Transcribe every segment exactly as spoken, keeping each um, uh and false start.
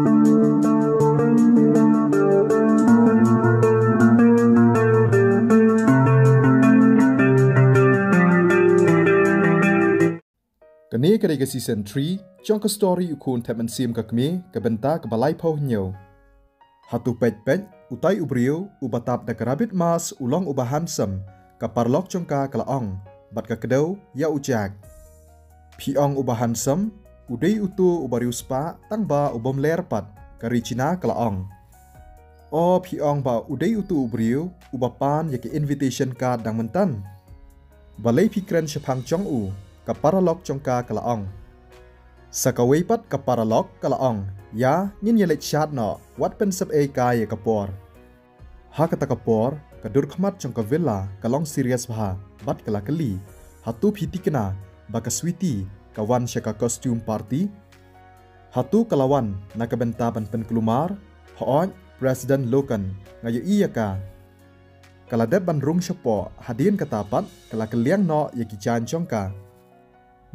Kane ka dei ka season three jong ka story U Khun Thep Mynsiem ka Kmie, ka bynta kaba laiphew hynñiew. Hato peit peit, utai u briew uba tap da ka rabbit mask u long uba handsome, ka paralok jong ka ka la ong, bad ka kdew ïa u Jack. Phi ong uba handsome, u dei uto uba riewspah tang ba u bym ler pat, ka Regina ka la ong. O, phi ong ba u dei uto u briew uba pan ïa ka invitation card dang mynta? Balei phi kren shaphang jong u, ka paralok jong ka ka la ong. Sa kawei pat ka paralok ka la ong, ïa, ngin ïa leit shad noh, wat pynsep ei kai ïa ka por. Ha kata ka por, ka dur khmat jong ka Villa ka long serious bha, bad ka la kylli, hato phi thikna ba ka Sweety ka wan sha ka costume party? Hato ka la wan na ka bynta ban pynkulmar? Hooid, President Logan, nga ïohi ïa ka. Ka la dep ban rung shapoh, hadien kata pat ka la kylliang noh ïa ki jaiñ jong ka.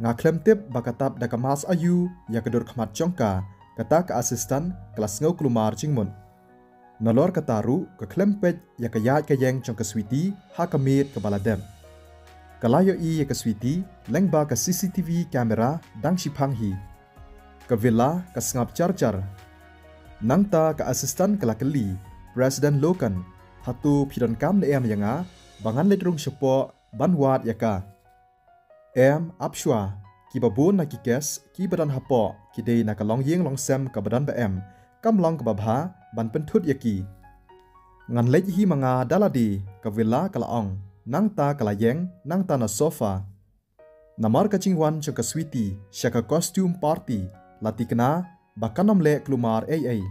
Nga khlem tip ba ka tap da ka mask aiu ïa ka dur khmat jong ka, kata ka assistant ka la sngew kulmar jingmut. Nalor kata ruh ka khlem peit ïa ka ïaid ka ïeng jong ka Sweety ha ka miet kaba la dep. Ka la ïohi ïa ka Sweety lyngba ka C C T V camera dang shiphang hi. Ka Villa ka sngap jar jar. Nangta ka assistant ka la kylli President Logan, hato phi donkam ne em ïa nga ba ngan leit rung shapoh ban wad ïa ka? Em, ap shuwa, kiba bun na ki case kiba don hapoh ki dei na ka longïing longsem kaba don ba em, kam long kaba bha ban pynthut ïa ki. Ngan leit hi ma nga da lade, ka Villa ka la ong, nangta ka la ïeng nangta na sofa. Namar ka jingwan jong ka Sweety sha ka costume party la thikna ba kan ym leh kulmar ei ei.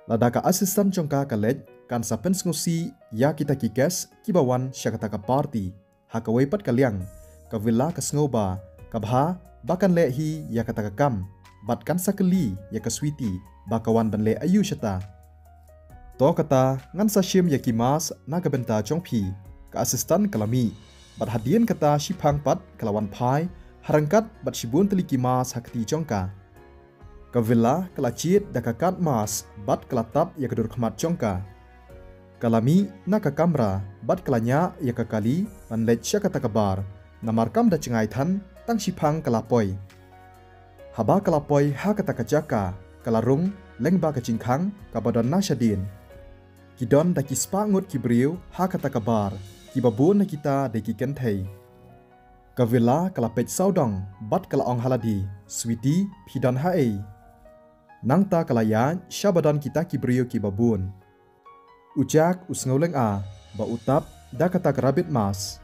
Lada ka assistant jong ka ka leit, kan sa pynsngewsih ïa kita ki case kiba wan sha kata ka party. Ha kawei pat ka liang, ka Villa ka sngew ba ka bha ba kan leh hi ïa kata ka kam, bad kan sa kylli ïa ka Sweety ba ka wan ban leh aiu shata. To kata, ngan sa shim ïa ki mask na ka bynta jong phi, ka assistant ka la mih. Bad hadien kata shiphang pat ka la wan phai, ha ryngkat bad shibun tylli ki mask ha kti jong ka. Ka Villa ka la jied da ka card mask bad ka la tap ïa ka dur khmat jong ka. Ka la mih na ka kamra bad ka la ñiah ïa ka kali ban leit sha kata ka bar, namar kam da jngai than tang shiphang ka la poi. Haba ka la poi ha kata ka jaka, ka la rung lyngba ka jingkhang kaba don na shadien. Ki don da ki spah ngut ki briew ha kata ka bar, kiba bun na kita dei ki kynthei. Ka Villa ka la peit sawdong bad ka la ong ha lade, Sweety, phi don haei? Nangta ka la ïaid sha ba don kita ki briew kiba bun. U Jack u sngew lyngngoh ba u tap da kata ka rabbit mask.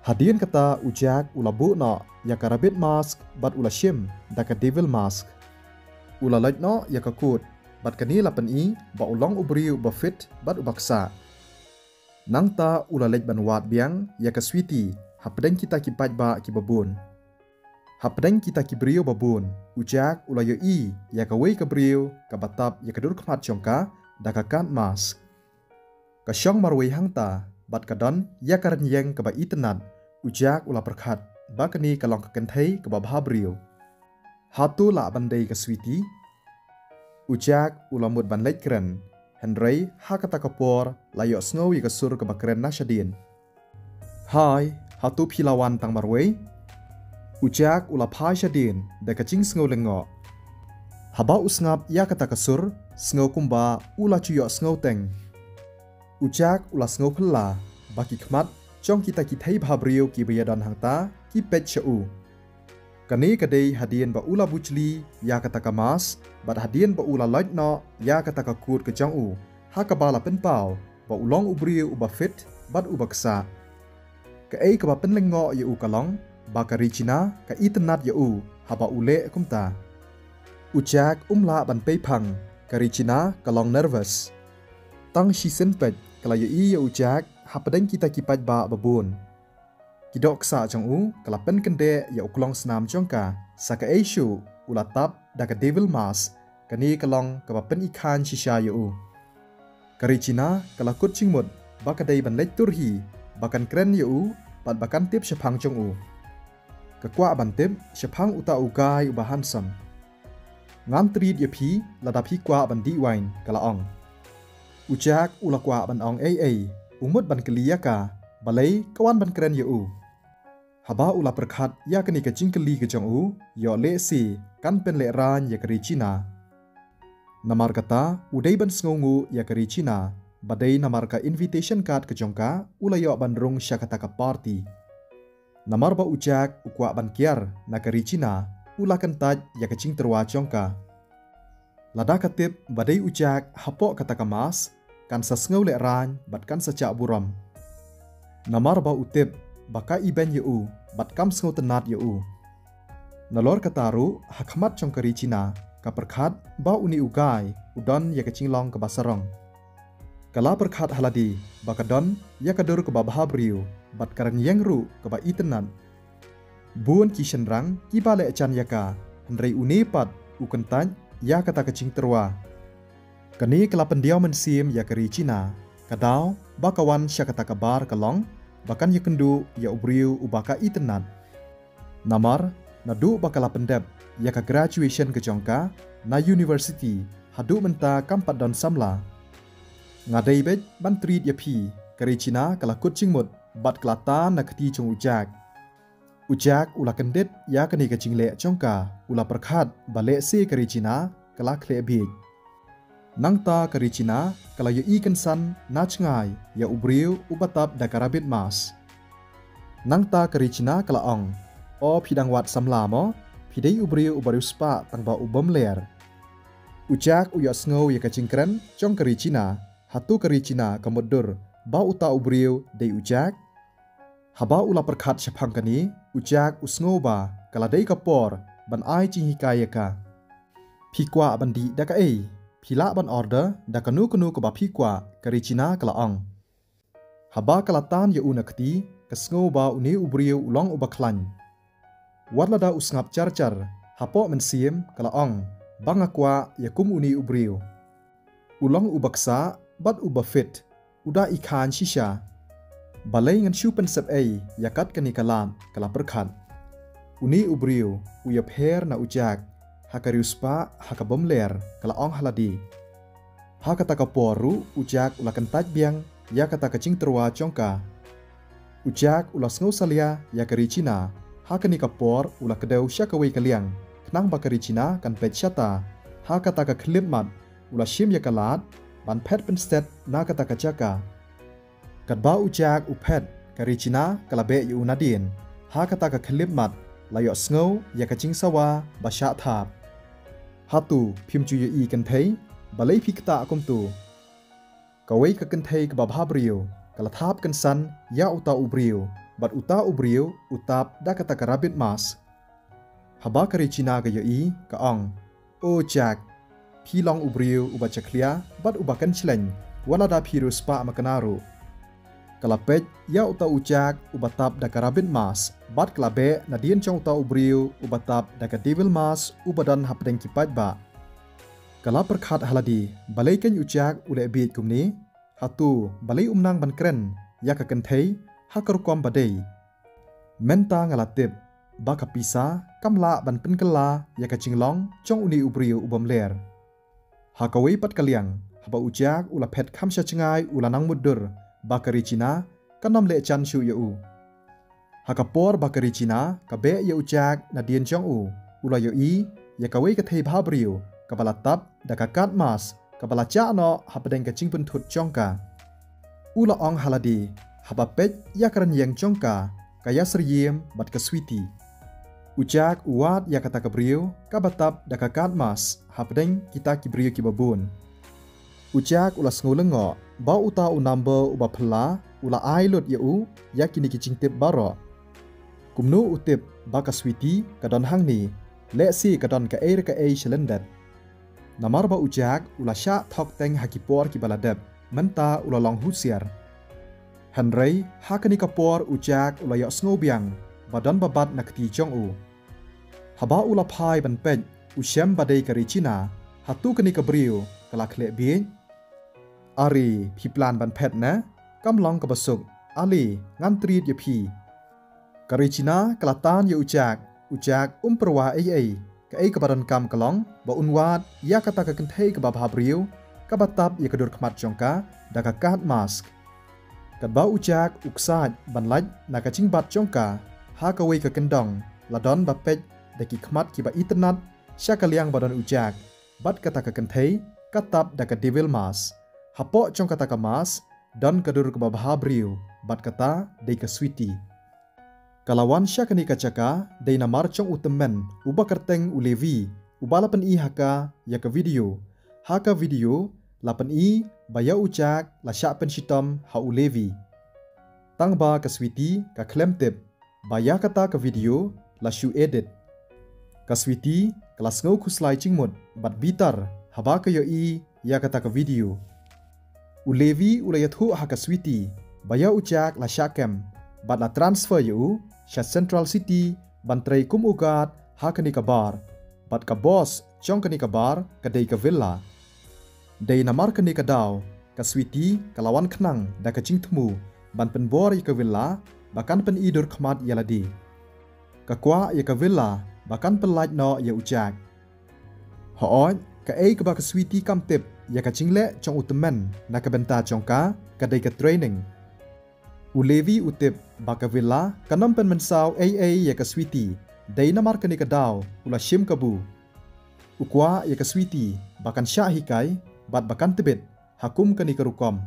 Hadien kata u Jack u la buh noh ïa ka rabbit mask bad u la shim da ka devil mask. U la loit noh ïa ka coat bad kane la pyni ba u long u briew uba fit bad uba ksah. Nangta u la leit ban wad biang ïa ka Sweety hapdeng kita ki paidbah kiba bun. Hapdeng kita ki briew ba bun, u Jack u la ïohi ïa kawei ka briew kaba tap ïa ka dur khmat jong ka da ka card mask. Ka shong marwei hangta bad ka don ïa ka rynïeng kaba itynnad, u Jack u la pyrkhat ba kane ka long ka kynthei kaba bha briew. Hato lah ban dei ka Sweety? U Jack u la mut ban leit kren, hynrei ha kata ka por la ïohsngew ïa ka sur kaba kren na shadien. Hai, hato phi la wan tang marwei? U Jack u la phai shadien da ka jingsngew lyngngoh. Haba u sngap ïa kata ka sur, sngew kumba u la ju ïohsngew teng. U Jack u la sngew phylla ba ki khmat jong kita ki thei bha briew kiba ïadon hangta ki peit sha u. Kane ka dei hadien ba u la bujli ïa kata ka mask bad hadien ba u la loit noh ïa kata ka coat ka jong u, ha kaba la pynpaw ba u long u briew uba fit bad uba ksah. Kaei kaba pynlyngngoh ïa u ka long ba ka Regina ka itynnad ïa u haba u leh kumta. U Jack um lah ban peiphang, ka Regina ka long nervous. Tang shisien peit ka la ïohi ïa u Jack hapdeng kita ki paidbah ba bun. Ki dohksah jong u ka la pynkyndeh ïa u klong snam jong ka, sa kaei shuh u la tap da ka devil mask, kane ka long kaba pyni khain shisha ïa u. Ka Regina ka la kut jingmut ba ka dei ban leit tur hi ba kan kren ïa u bad ba kan tip shaphang jong u. Ka kwah ban tip shaphang uta u guy uba handsome. Ngan treat ïa phi lada phi kwah ban dih wine, ka la ong. U Jack u la kwah ban ong ei ei, u mut ban kylli ïa ka, balei ka wan ban kren ïa u. Haba u la pyrkhat ïa kane ka jingkylli ka jong u, ïoh lehse kan pynlehraiñ ïa ka Regina. Namar kata, u dei ban sngewnguh ïa ka Regina, ba dei namar ka invitation card ka jong ka, u la ïoh ban rung sha kata ka party. Namar ba u Jack u kwah ban kiar na ka Regina, u la kyntait ïa ka jingtyrwa jong ka. Lada ka tip ba dei u Jack hapoh kata ka mask, kan sa sngew lehraiñ bad kan sa jah burom. Namar ba u tip ba ka ibeiñ ïa u bad kam sngewtynnad ïa u. Nalor kata ruh, ha khmat jong ka Regina, ka pyrkhat ba une u guy u don ïa ka jinglong kaba sarong. Ka la pyrkhat ha lade ba ka don ïa ka dur kaba bhabriew bad ka rynïeng ruh kaba itynnad. Bun ki shynrang kiba leh jan ïa ka, hynrei une pat u kyntait ïa kata ka jingtyrwa. Kane ka la pyndiaw mynsiem ïa ka Regina, ka daw ba ka wan sha kata ka bar ka long ba kan ïakynduh ïa u briew uba ka itynnad. Namar naduh ba ka la pyndep ïa ka graduation ka jong ka na university, haduh mynta kam pat don samla. Nga dei beit ban treat ïa phi, ka Regina ka la kut jingmut bad ka la tan na kti jong u Jack. U Jack u la kyndit ïa kane ka jingleh jong ka, u la pyrkhat ba lehse ka Regina ka la khleh bieit. Nangta ka Regina ka la ïohi kynsan na jngai ïa u briew uba tap da ka rabbit mask. Nangta ka Regina ka la ong, "O phi dang wad samla mo, phi dei u briew uba riewspah tang ba u bym ler." U Jack u ïohsngew ïa ka jingkren jong ka Regina, hato ka Regina ka mutdur ba uta u briew dei u Jack? Haba u la pyrkhat shaphang kane, u Jack u sngew ba ka la dei ka por ban ai jinghikai ïa ka. "Phi kwah ban dih da kaei? Phi lah ban order da kano kano kaba phi kwah," ka Regina ka la ong. Haba ka la tan ïa u na kti, ka sngew ba une u briew u long uba khlaiñ. Wat lada u sngap jar jar, hapoh mynsiem ka la ong ba, "Nga kwah ïa kum une u briew. U long uba ksah bad uba fit, u da i khain shisha. Balei ngan shu pynsep ei ïa kat kane ka lad?" ka la pyrkhat. "Une u briew u ïapher na u Jack ha ka riewspah ha ka bym ler," ka la ong ha lade. Ha kata ka por ruh u Jack u la kyntait biang ïa kata ka jingtyrwa jong ka. U Jack u la sngew salia ïa ka Regina. Ha kane ka por u la kdew sha kawei ka liang, khnang ba ka Regina kan peit shata. Ha kata ka khyllipmat u la shim ïa ka lad ban phet pynstet na kata ka jaka. Katba u Jack u phet, ka Regina ka la beh ïa u nadien. Ha kata ka khyllipmat la ïohsngew ïa ka jingsawa ba shah thap. "Hato phim ju ïohi kynthei? Balei phi ktah kumto?" Kawei ka kynthei kaba bhabriew ka la thap kynsan ïa uta u briew, bad uta u briew u tap da kata ka rabbit mask. Haba ka Regina ka ïohi, ka ong, "O Jack, phi long u briew uba jakhlia bad uba kynshleng, wat lada phi riewspah makna ruh." Ka la peit ïa uta u Jack uba tap da ka rabbit mask, bad ka la beh nadien jong uta u briew uba tap da ka devil mask uba don hapdeng ki paidbah. Ka la pyrkhat ha lade, "Balei keiñ u Jack u leh bieit kumne? Hato balei um nang ban kren ïa ka kynthei ha ka rukom ba dei? Mynta nga la tip ba ka pisa kam lah ban pynkylla ïa ka jinglong jong une u briew u bym ler." Ha kawei pat ka liang, haba u Jack u la phet kham sha jngai u la nang mutdur ba ka Regina kan ym leh jan shuh ïa u. Ha ka por ba ka Regina ka beh ïa u Jack nadien jong u, u la ïohi ïa kawei ka thei bhabriew kaba la tap da ka kad mask kaba la jah noh hapdeng ka jingpynthut jong ka. U la ong ha lade, haba peit ïa ka rynïeng jong ka, ka ïasyriem bad ka sweetie. U Jack u wad ïa kata ka briew kaba tap da ka kad mask hapdeng kita ki briew kiba bun. U Jack u la sngew lyngngoh ba uta u number uba phylla u la ai lut ïa u ïa kine ki jingtip baroh. Kumno u tip ba ka sweetie ka don hangne, lehse ka don kaei re kaei sha lyndet. Namar ba u Jack u la shah thok teng ha ki por kiba la dep, mynta u la long husiar. Hynrei ha kane ka por u Jack u la ïohsngew biang ba don ba bat na kti jong u. Haba u la phai ban peit, u shem ba dei ka Regina. "Hato kane ka briew ka la khleh bieit? Are, phi plan ban phet ne? Kam long kaba suk. Ale, ngan treat ïa phi." Ka Regina ka la tan ïa u Jack. U Jack um pyrwa ei ei, Kaei kaba donkam ka long ba un wad ïa kata ka kynthei kaba bhabriew kaba tap ïa ka dur khmat jong ka da ka kad mask. Katba u Jack u ksaid ban lait na ka jingbat jong ka ha kawei ka kyndong, la don ba peit da ki khmat kiba itynnad sha ka liang ba don u Jack bad kata ka kynthei ka tap da ka devil mask. Hapoh jong kata ka mask don ka dur kaba bhabriew bad kata dei ka Sweety. Ka la wan sha kane ka jaka dei namar jong u tymmen uba kyrteng u Levi, uba la pyni ha ka ïa ka video. Ha ka video la pyni ba ïa u Jack la shah pynshitom ha u Levi. Tang ba ka Sweety ka khlem tip ba ïa kata ka video la shu edit. Ka Sweety ka la sngew khuslai jingmut bad bitar haba ka ïohi ïa kata ka video. U Levi u la ïathuh ha ka Sweety ba ïa u Jack la shah kem bad la transfer ïa u sha Central City ban trei kum u guard ha kane ka bar, bad ka boss jong kane ka bar ka dei ka Villa. Dei namar kane ka daw ka Sweety ka la wan khnang da ka jingthmu ban pynbor ïa ka Villa ba kan pyni dur khmat ïa lade. Ka kwah ïa ka Villa ba kan pynlait noh ïa u Jack. Hooid, kaei kaba ka Sweety kam tip ïa ka jingleh jong u tymmen na ka bynta jong ka ka dei ka training. U Levi u tip ba ka Villa kan ym pynmynsaw ei ei ïa ka Sweety dei namar kane ka daw u la shim kabu. U kwah ïa ka Sweety ba kan shah hikai bad ba kan tbit ha kum kane ka rukom.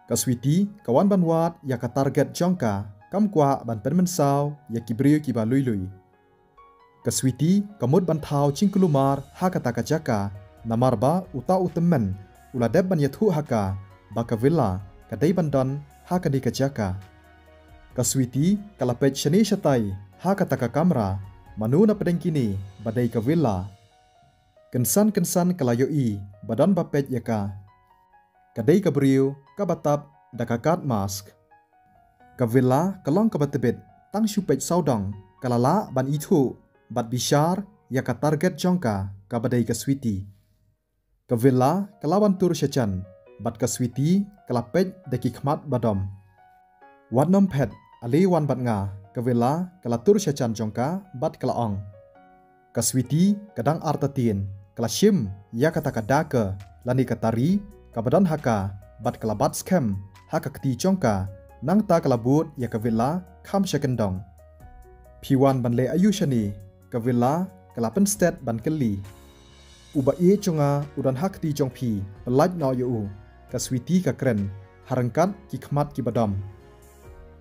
Ka Sweety ka wan ban wad ïa ka target jong ka, kam kwah ban pynmynsaw ïa ki briew kiba lui lui. Ka Sweety ka mut ban thaw jingkulmar ha kata ka jaka namar ba uta u tymmen u la dep ban ïathuh ha ka ba ka Villa ka dei ban don ha kane ka jaka. Ka Sweety ka la peit shane shatai ha kata ka kamra, mano na pdeng kine ba dei ka Villa. Kynsan kynsan ka la ïohi ba don ba peit ïa ka. Ka dei ka briew kaba tap da ka kad mask. Ka Villa ka long kaba tbit, tang shu peit sawdong ka la lah ban ithuh bad bishar ïa ka target jong ka kaba dei ka Sweety. Ka Villa ka la wan tur sha jan bad ka Sweety ka la peit da ki khmat ba dom. Wat nym phet, ale wan bad nga, ka Villa ka la tur sha jan jong ka bad ka la ong. Ka Sweety ka dang artatien, ka la shim ïa kata ka dagger lane ka tari kaba don ha ka bad ka la bat skhem ha ka kti jong ka, nangta ka la bud ïa ka Villa kham sha kyndong. Phi wan ban leh aïu shane? Ka Villa ka la pynstet ban kylli. U ba ïeit jong nga u don ha kti jong phi, pynlait noh ïa u, ka Sweety ka kren ha ryngkat ki khmat kiba dom.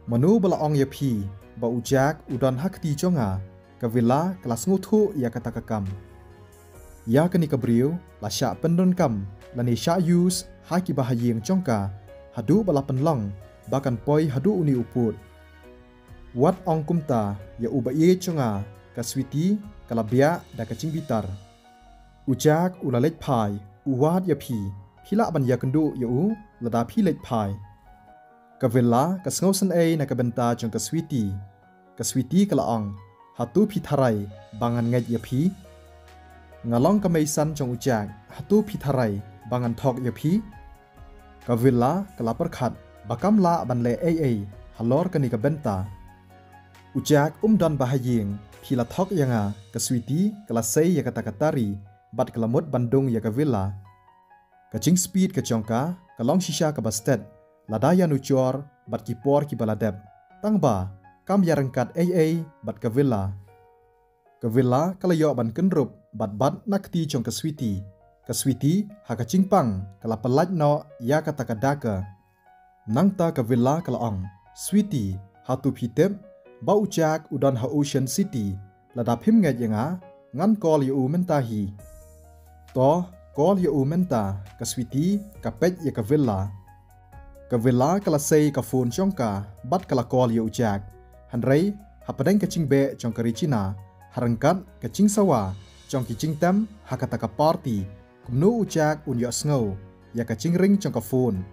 Mano ba la ong ïa phi ba u Jack u don ha kti jong nga? Ka Villa ka la sngewthuh ïa kata ka kam. Ïa kane ka briew la shah pyndonkam lane shah use ha kiba ha ïing jong ka haduh ba la pynlong ba kan poi haduh une u pud. Wat ong kumta ïa u ba ïeit jong nga, ka Sweety ka la biah da ka jingbitar. U Jack u la leit phai, u wad ïa phi, phi lah ban ïakynduh ïa u lada phi leit phai. Ka Villa ka sngewsynei na ka bynta jong ka Sweety. Ka Sweety ka la ong, hato phi tharai ba ngan ngeit ïa phi? Nga long ka meisan jong u Jack, hato phi tharai ba ngan thok ïa phi? Ka Villa ka la pyrkhat ba kam lah ban leh ei ei halor kane ka bynta. U Jack um don ba ha ïing, phi la thok ïa nga, ka Sweety ka la sei ïa kata ka tari bad ka la mut ban dung ïa ka Villa. Ka jingspit ka jong ka ka long shisha kaba stet lada ïanujor bad ki por kiba la dep. Tang ba kam ïaryngkat ei ei bad ka Villa. Ka Villa ka la ïoh ban kynrup bad bat na kti jong ka Sweety. Ka Sweety ha ka jingpang ka la pynlait noh ïa kata ka dagger. Nangta ka Villa ka la ong, Sweety, hato phi tip ba u Jack u don ha Ocean City? Lada phim ngeit ïa nga, ngan call ïa u mynta hi. To, call ïa u mynta, ka Sweety ka peit ïa ka Villa. Ka Villa ka la sei ka phone jong ka bad ka la call ïa u Jack. Hynrei hapdeng ka jingbeh jong ka Regina, ha ryngkat ka jingsawa jong ki jingtem ha kata ka party, kumno u Jack un ïohsngew ïa ka jingring jong ka phone?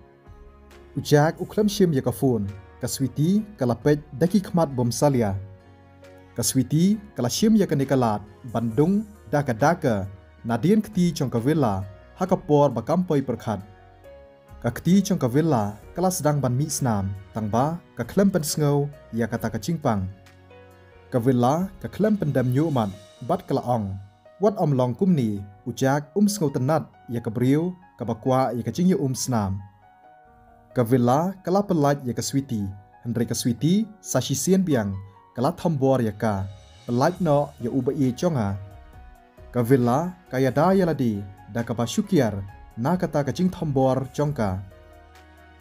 U Jack u khlem shim ïa ka phone, ka Sweety ka la peit da ki khmat bymsalia. Ka Sweety ka la shim ïa kane ka lad ban dung da ka dagger nadien kti jong ka Villa ha ka por ba kam poi pyrkhat. Ka kti jong ka Villa ka la sdang ban mih snam, tang ba ka khlem pynsngew ïa kata ka jingpang. Ka Villa ka khlem pyndem ñiuhmat, bad ka la ong, wat ym long kumne, u Jack um sngewtynnad ïa ka briew kaba kwah ïa ka jingïaumsnam. Ka Villa ka la pyllait ïa ka Sweety, hynrei ka Sweety sa shisien biang ka la thombor ïa ka, pyllait noh ïa u ba ïeit jong nga. Ka Villa ka ïada ïa lade da kaba shu kiar na kata ka jingthombor jong ka.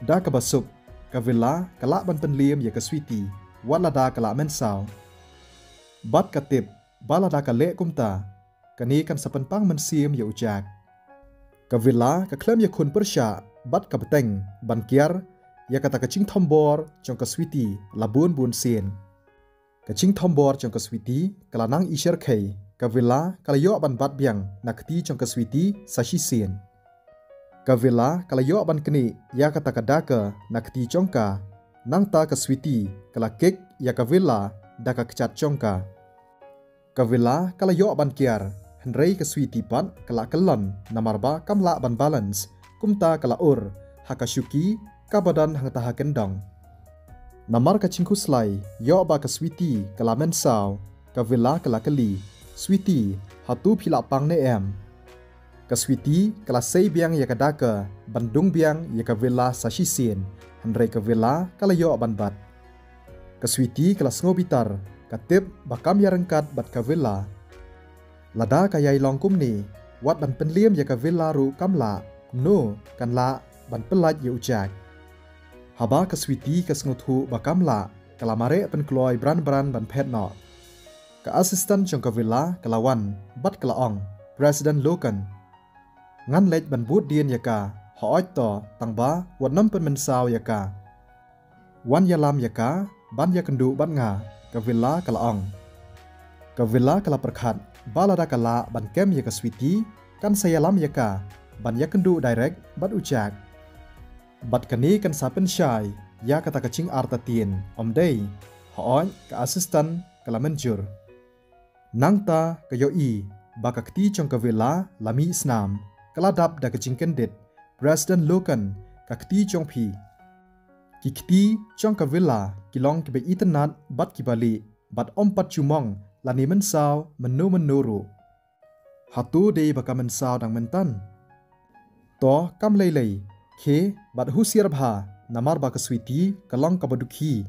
Da kaba suk, ka Villa ka lah ban pynliem ïa ka Sweety wat lada ka la mynsaw. Bad ka tip ba lada ka leh kumta, kane kan sa pynpang mynsiem ïa u Jack. Ka Villa ka khlem ïakhun pyrshah bad ka bteng ban kiar ïa kata ka jingthombor jong ka Sweety la bun bun sien. Ka jingthombor jong ka Sweety ka la nang i sher khei, ka Villa ka la ïoh ban bat biang na kti jong ka Sweety sa shisien. Ka Villa ka la ïoh ban knieh ïa kata ka daka na kti jong ka, nangta ka Sweety ka la kick ïa ka Villa da ka kjat jong ka. Ka Villa ka la ïoh ban kiar, hynrei ka Sweety pat ka la kyllon namar ba kam lah ban balance, kumta ka la ur ha ka shuki kaba don hangta ha kyndong. Namar ka jingkhuslai ïoh ba ka Sweety ka la mynsaw, ka Villa ka la kylli, "Sweety, hato phi la pang ne em?" Ka Sweety ka la sei biang ïa ka daka ban dung biang ïa ka Villa sa shisien, hynrei ka Villa ka la ïoh ban bat. Ka Sweety ka la sngew bitar, ka tip ba kam ïaryngkat bad ka Villa. Lada ka ïai long kumne, wat ban pynliem ïa ka Villa ruh kam lah, kumno kan lah ban pyllait ïa u Jack? Haba ka Sweety ka sngewthuh ba kam lah, ka la mareh pynkloi bran bran ban phet noh. Ka assistant jong ka Villa ka la wan bad ka la ong, "President Logan, ngan leit ban bud dien ïa ka, hooid to, tang ba wat nym pynmynsaw ïa ka. Wan ïalam ïa ka ban ïakynduh bad nga," ka Villa ka la ong. Ka Villa ka la pyrkhat ba lada ka lah ban kem ïa ka Sweety, kan sa ïalam ïa ka ban ïakynduh direct bad u Jack. Bad kane kan sa pynshai ïa kata ka jingartatien, ym dei? Hooid, ka assistant ka la mynjur. Nangta ka ïohi ba ka kti jong ka Villa la mih snam, ka la dap da ka jingkyndit, "President Logan, ka kti jong phi." Ki kti jong ka Villa ki long kiba itynnad bad kiba lieh, bad ym pat ju mong lane mynsaw mynno mynno ruh. Hato dei ba ka mynsaw dang mynta? To kam lei lei, khie bad husiar bha, namar ba ka Sweety ka long kaba dukhi.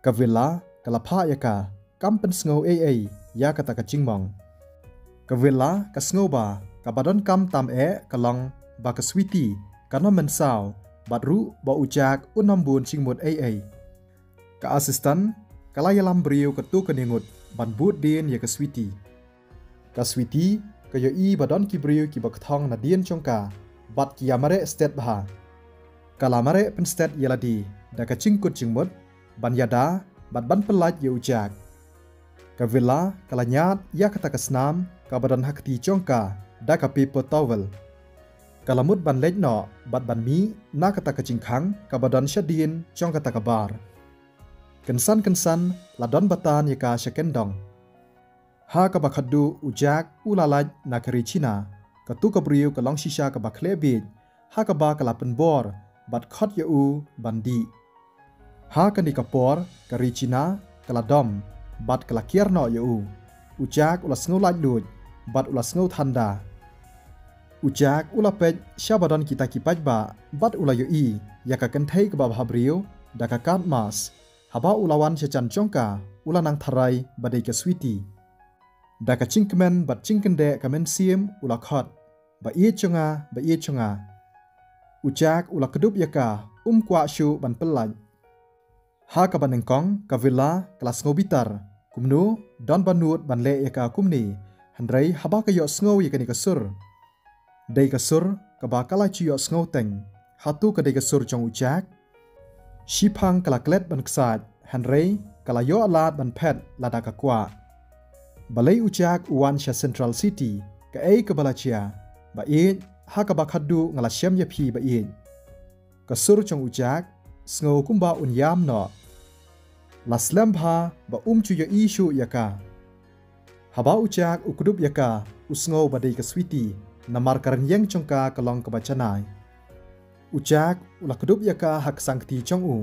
Ka Villa ka la phah ïa ka, kam pynsngew ei ei ïa kata ka jingmong. Ka Villa ka sngew ba kaba donkam tam eh ka long ba ka Sweety kan ym mynsaw, bad ruh ba u Jack un ym bun jingmut ei ei. Ka assistant ka la ïalam briew katto katne ngut ban bud dien ïa ka Sweety. Ka Sweety ka ïohi ba don ki briew kiba kthong nadien jong ka, bad ki ïamareh stet bha. Ka la mareh pynstet ïa lade da ka jingkut jingmut ban ïada bad ban pyllait ïa u Jack. Ka Villa ka la ñiad ïa kata ka snam kaba don ha kti jong ka da ka paper towel. Ka la mut ban leit noh bad ban mih na kata ka jingkhang kaba don shadien jong kata ka bar. Kynsan kynsan la don batan ïa ka sha kyndong. Ha kaba khatduh u Jack u la lait na ka Regina, kato ka briew ka long shisha kaba khleh bieit, ha kaba ka la pynbor bad khot ïa u ban dih. Ha kane ka por ka Regina ka la dom bad ka la kiar noh ïa u. U Jack u la sngew laitluid bad u la sngew thanda. U Jack u la peit sha ba don kita ki paidbah bad u la ïohi ïa ka kynthei kaba bhabriew da ka kad mask. Haba u la wan sha jan jong ka, u la nang tharai ba dei ka Sweety. Da ka jingkmen bad jingkyndeh ka mynsiem u la khot, "Ba ïeit jong nga, ba ïeit jong nga." U Jack u la kdup ïa ka, um kwah shuh ban pyllait. Ha kaba nyngkong ka Villa ka la sngew bitar, kumno don ba nud ban leh ïa ka kumne, hynrei haba ka ïohsngew ïa kane ka sur, dei ka sur kaba ka la ju ïohsngew teng. Hato ka dei ka sur jong u Jack? Shiphang ka la klet ban ksaid, hynrei ka la ïoh lad ban phet lada ka kwah. Balei u Jack u wan sha Central City, kaei kaba la jia? Ba ïeit, ha kaba khatduh nga la shem ïa phi ba ïeit. Ka sur jong u Jack, sngew kumba un ïam noh. La slem bha ba um ju ïohi shuh ïa ka. Haba u Jack u kdup ïa ka, u sngew ba dei ka Sweety, namar ka rynïeng jong ka ka long kaba janai. U Jack u la kdup ïa ka ha ka sangkti jong u,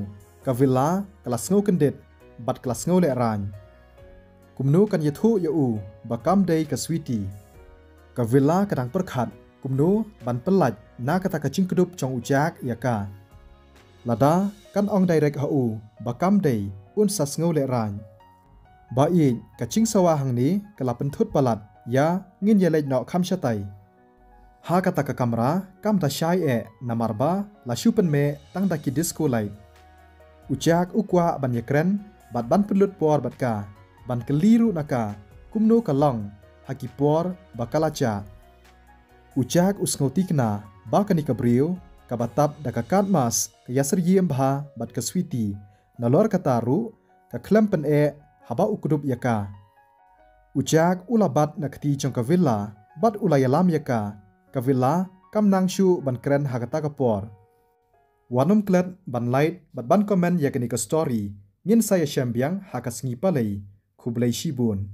ka Villa ka la sngew kyndit bad ka la sngew lehraiñ. Kumno kan ïathuh ïa u ba kam dei ka Sweety? Ka Villa ka dang pyrkhat kumno ban pyllait na kata ka jingkdup jong u Jack ïa ka. Lada kan ong direct ha u ba kam dei, un sa sngew lehraiñ. Ba ïeit, ka jingsawa hangne ka la pynthut palat ïa ngin ïaleit noh kham shatai. Ha kata ka kamra kam da shai eh namar ba la shu pynmeh tang da ki disco light. U Jack u kwah ban ïakren bad ban pynlut por bad ka, ban kylli ruh na ka kumno ka long ha ki por ba ka la jah. U Jack u sngew tikna ba kane ka briew kaba tap da ka kad mask ka ïasyriem bha bad ka Sweety, nalor kata ruh ka khlem pyneh haba u kdup ïa ka. U Jack u la bat na kti jong ka Villa bad u la ïalam ïa ka. Ka Villa kam nang shuh ban kren ha kata ka por. Wat nym klet ban like bad ban comment ïa kane ka story. Ngin sa ïashem biang ha ka sngi Palei. Khublei shibun.